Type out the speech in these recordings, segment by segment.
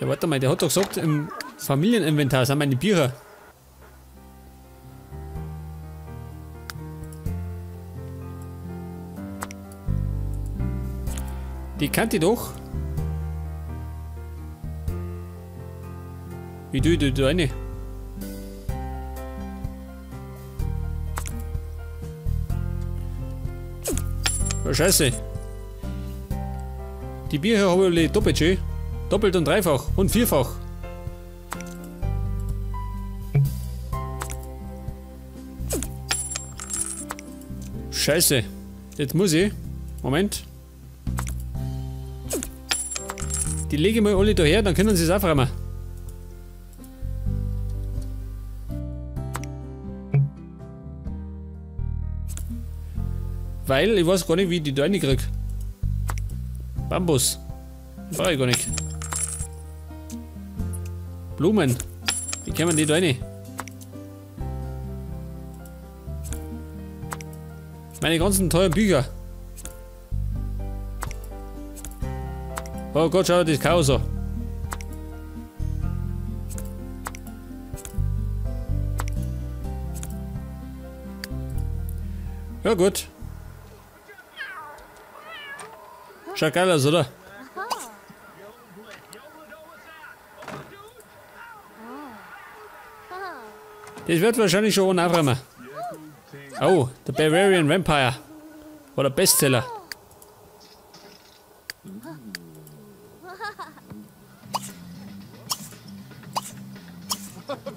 Ja, warte mal, der hat doch gesagt, im Familieninventar sind meine Bücher. Die kannte ich doch. Wie tue ich da rein? Oh, Scheiße. Die Bücher habe ich doppelt schön. Doppelt und dreifach und vierfach. Scheiße. Jetzt muss ich. Moment. Die lege ich mal alle daher, dann können sie es aufräumen. Weil ich weiß gar nicht, wie ich die da reinkriege. Bambus. Brauche ich gar nicht. Blumen. Wie kommen die da rein? Meine ganzen teuren Bücher. Oh Gott, schau dir das Chaos an. Ja gut. Schaut geil aus, oder? Das wird wahrscheinlich schon aufräumen. Oh, der Bavarian Vampire. Oder Bestseller.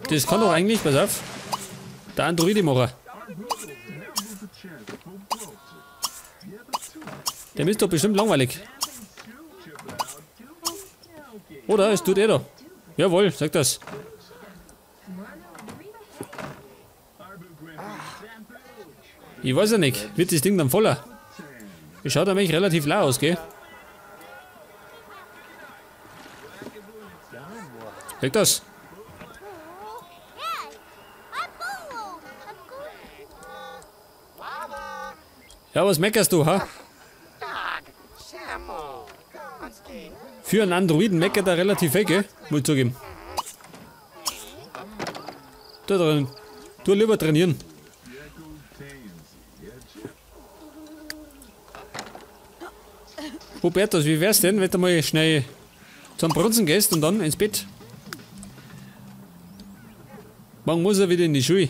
Das kann doch eigentlich, pass auf, der Androide machen. Dem ist doch bestimmt langweilig. Oder? Es tut er da. Jawohl, sag das. Ich weiß ja nicht, wird das Ding dann voller? Es schaut nämlich relativ lau aus, gell? Sag das. Ja, was meckerst du, ha? Für einen Androiden meckert er relativ weg, gell? Muss ich zugeben. Da drin. Du lieber trainieren. Hubertus, wie wär's denn, wenn du mal schnell zum Brunzen gehst und dann ins Bett? Morgen muss er wieder in die Schule.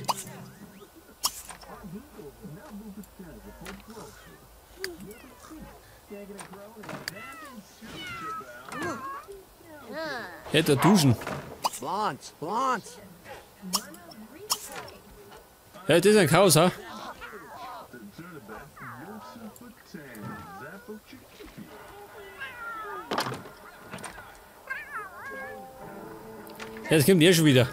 Ja, da duschen. Ja, das ist ein Chaos, ha? Ja, jetzt kommt er schon wieder.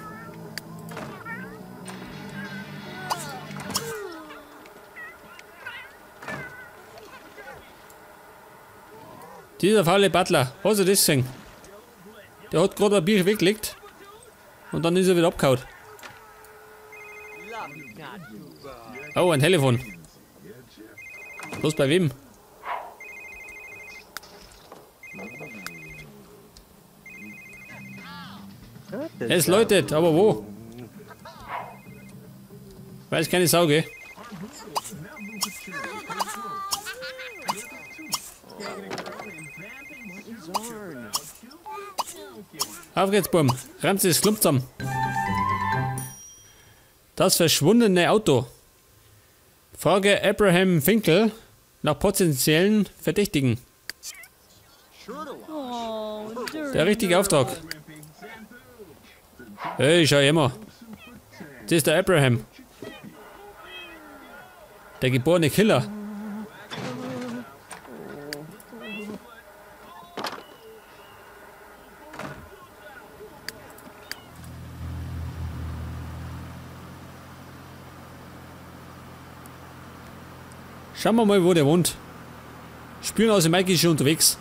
Dieser faule Butler, hast du das gesehen? Der hat gerade ein Bier weggelegt und dann ist er wieder abgehauen. Oh, ein Telefon. Los, bei wem? Es läutet, aber wo? Weiß keine Sau, gell? Auf geht's, Bumm. Rammt das Klump zusammen. Das verschwundene Auto. Frage Abraham Finkel nach potenziellen Verdächtigen. Der richtige Auftrag. Hey, schau immer. Das ist der Abraham. Der geborene Killer. Schauen wir mal, wo der wohnt. Spüren aus dem Mike ist schon unterwegs.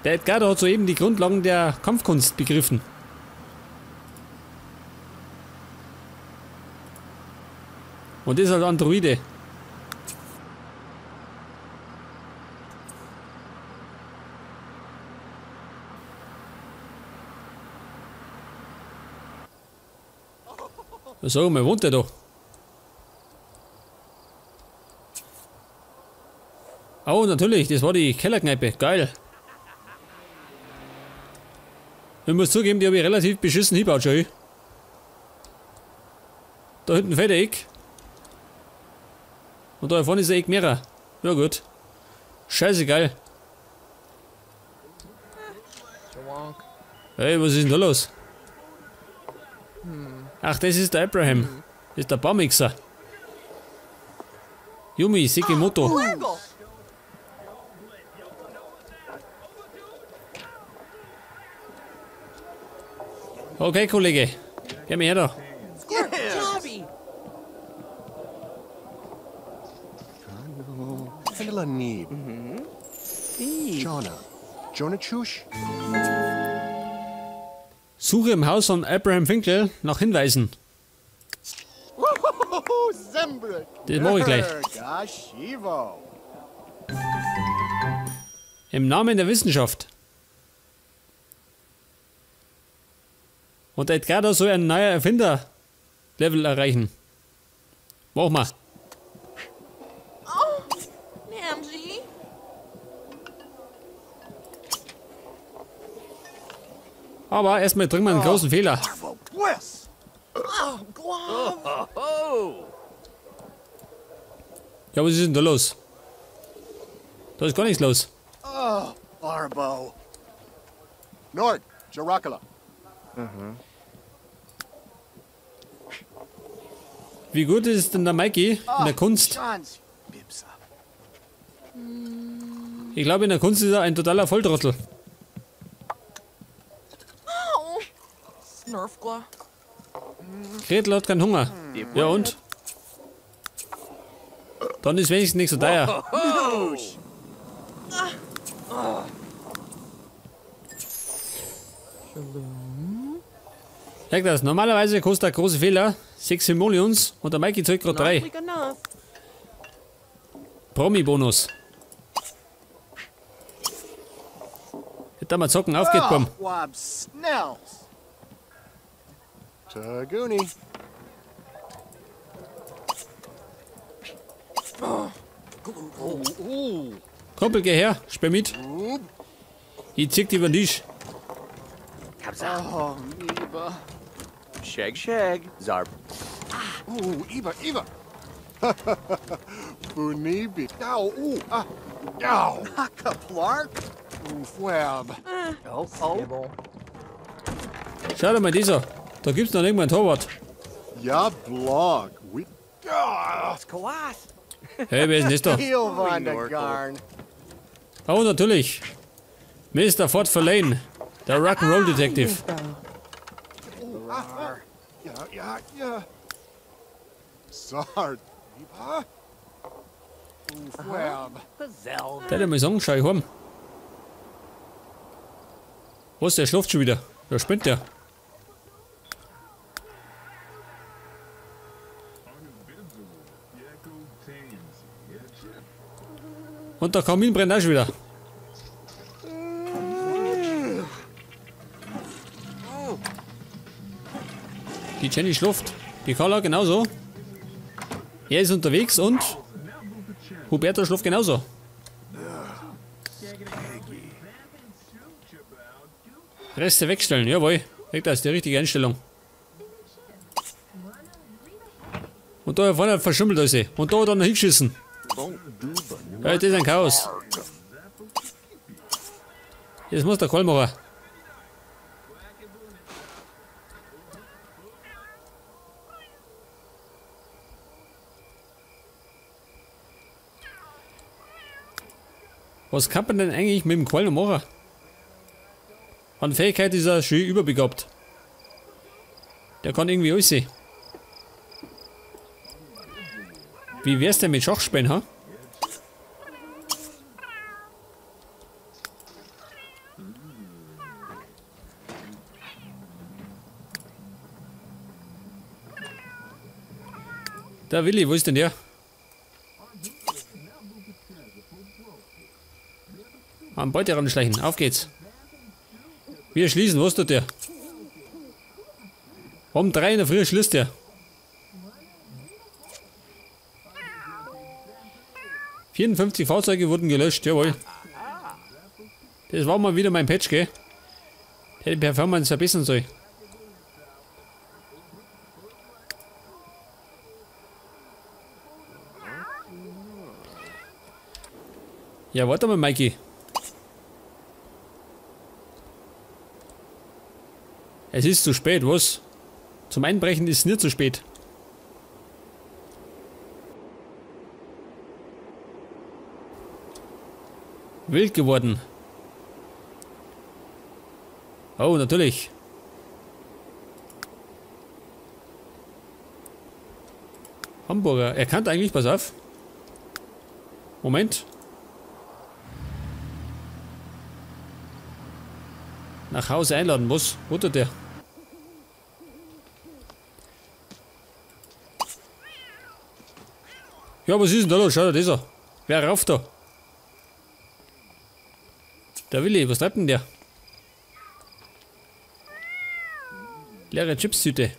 Der Edgardo hat soeben die Grundlagen der Kampfkunst begriffen. Und das ist halt Androide. Sag mal, wohnt der da? Oh, natürlich, das war die Kellerkneipe. Geil. Ich muss zugeben, die habe ich relativ beschissen hingebaut schon. Da hinten fällt der Eck. Und da vorne ist der Eck mehrer. Ja gut. Scheißegal. Hey, was ist denn da los? Ach, das ist der Abraham. Das ist der Baumixer. Yumi Sekimoto. Okay, Kollege. Geh mir her da. Suche im Haus von Abraham Finkel nach Hinweisen. Das mache ich gleich. Im Namen der Wissenschaft. Und Edgardo soll ein neuer Erfinder-Level erreichen. Mach mal. Aber erstmal drin wir einen großen Fehler. Ja, was ist denn da los? Da ist gar nichts los. Nord, Jarakala. Wie gut ist denn der Mikey in der Kunst? Ich glaube, in der Kunst ist er ein totaler Volltrottel. Gretel hat keinen Hunger. Ja und? Dann ist wenigstens nicht so teuer. Sag das, normalerweise kostet der große Fehler 6 Simoleons und der Mikey zahlt gerade 3. Promi-Bonus. Jetzt da mal zocken, auf geht's, bumm. Kumpel, geh her, spiel mit. Ich zieh dich über den Tisch. Oh, Shag, shag, Zarb. Eva, Eva. Bunibi. Ow, ah. Ow. Hakaplark. Web. Oh, oh. Schau dir mal dieser. Da gibt's noch irgendwann einen Torwart. Ja, Blog. Hey, wer ist denn das da? Oh, natürlich. Mr. Ford Verlane, der Rock'n'Roll Detective. Der mal sagen, schau ich heim. Was, der schläft schon wieder? Da spinnt der. Und der Kamin brennt auch schon wieder. Die Jenny schläft. Die Carla genauso. Er ist unterwegs und Huberto schläft genauso. Reste wegstellen, jawohl. Das ist die richtige Einstellung. Und da vorne verschimmelt er sie. Und da hat er noch hingeschissen. Ja, das ist ein Chaos. Jetzt muss der Karl machen. Was kann man denn eigentlich mit dem Karl noch machen? An Fähigkeit ist er schön überbegabt. Der kann irgendwie alles sehen. Wie wär's denn mit Schachspielen, ha? Der Willi, wo ist denn der? Am Beute ranschleichen, auf geht's. Wir schließen, was tut der? Um 3 in der Früh schließt der. 54 Fahrzeuge wurden gelöscht, jawohl. Das war mal wieder mein Patch, gell? Der die Performance verbessern soll. Ja, warte mal, Mikey. Es ist zu spät, was? Zum Einbrechen ist es nicht zu spät. Wild geworden. Oh, natürlich. Hamburger. Er kann eigentlich, pass auf. Moment. Nach Hause einladen muss. Wo tut der? Ja, was ist denn da los? Schau dir das an. Wer rauft da? Der Willi, was treibt denn der? Leere Chipstüte.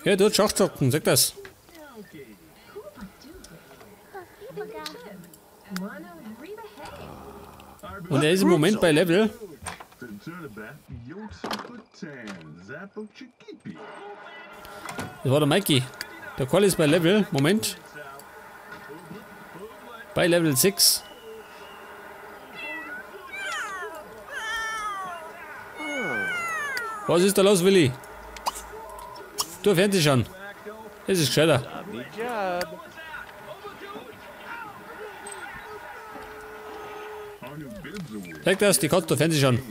Ja, du hast Schachzocken, sag das. Und er ist im Moment bei Level. Das war der Mikey. Der Call ist bei Level. Moment. Bei Level 6. Was ist da los, Willi? Du Fernsehen schauen. Das ist gescheiter. Zeig das, die Katze Fernsehen schauen.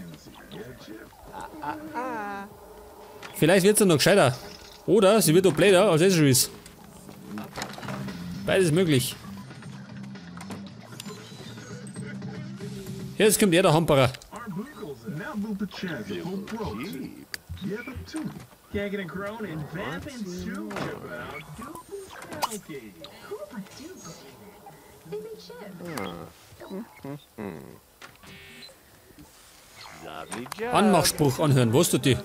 Vielleicht wird sie noch gescheiter. Oder sie wird auch bläder, als es schon ist. Beides möglich. Jetzt kommt er, der Hamperer. Anmachspruch anhören, wo ist die?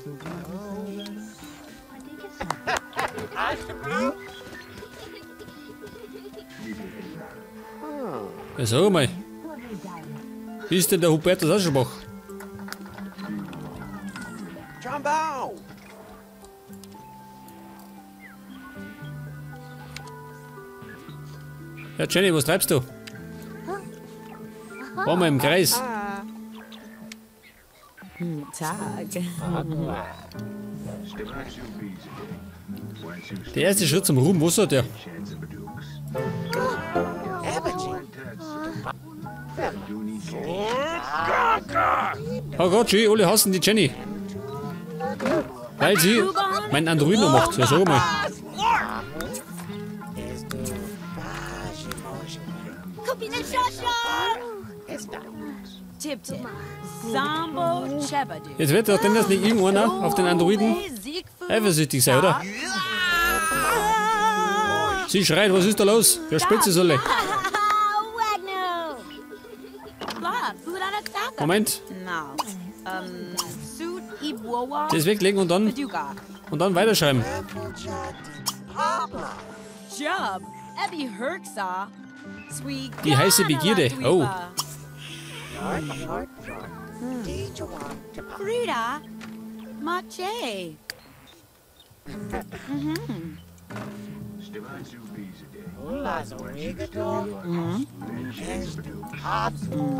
Ja, sag mal. Wie ist denn der Hubertus Aschenbach? Ja, Jenny, was treibst du? War mal im Kreis. Der erste Schritt zum Ruhm, wo ist der? Oh Gott, schön, alle hassen die Jenny. Weil sie meinen Androiden macht. Ja, sag mal. Jetzt wird doch denn das nicht irgendeiner auf den Androiden eifersüchtig sein, oder? Sie schreit, was ist da los? Wer spitze soll ich? Moment. Das weglegen und dann weiterschreiben. Die heiße Begierde. Oh.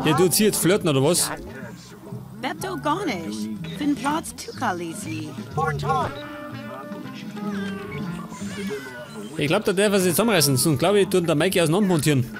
Ja, du ziehst jetzt flirten oder was? Ich glaube, da darf er sich zusammenreißen, sonst glaube ich, tut der Mikey auseinander montieren.